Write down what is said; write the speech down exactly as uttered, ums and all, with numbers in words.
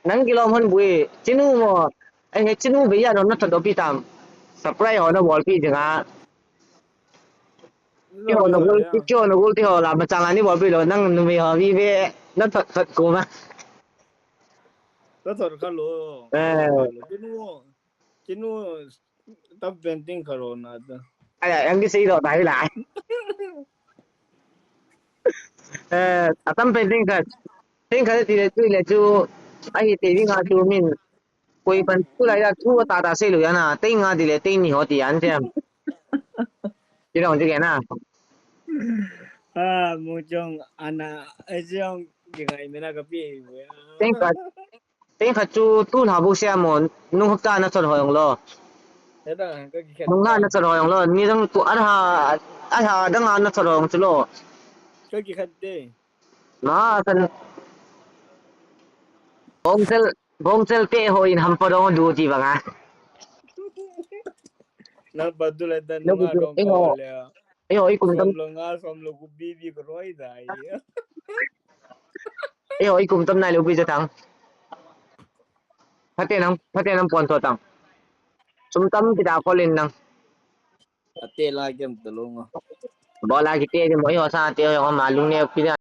Nang kilom hon bui. Chinu mo. Ai he chinu be ya no na thot dopi tam. Surprise ho na bolpi jinga. Kiho na gol, kiho na gol ti ho la, machang ani bolpi lo, nang numei ho vi ve, na thot thot ko ma. Na thot kha lo. Eh. Chinu, chinu, tam pen ting kha lo na ta. Ai, ai, ang kisei lo ta hi la. Eh, atam pen ting kha. Ting kha ti le, ti le chu, ahi te ding a chu min. Koi pan tu lai da tu ta ta sei lo ya na, tei nga ti le, tei ni ho ti an tem. Ti dong ti ke na. Ah, mu jong ana, ai jong ki ngai me na ka pi. Tei kha, tei kha chu tu la bu sia mo, nu hop ta na thot ho jong lo. He da, ka ki khat. Nu la na thot ho jong lo, ni dang tu a ha, a ha dang a na thot ho jong chu lo. Ka ki khat te. Ma san. Bongchel, bongchel te ho in hampa dong du ti banga. Na ba du le dan. No nga du, dong eh, ho. Ka le. Eh, ho, i kum tam. Som lo nga, som lo ku bi bi ko roi da. Eh, ho, i kum tam nai lo bi ja tang. Phate nang, phate nang pon to tang. Sum tam kita ko len nang. Ate la kem to lo nga. Bola kite je mo, eh, ho sa te ho ma lung ne pi da.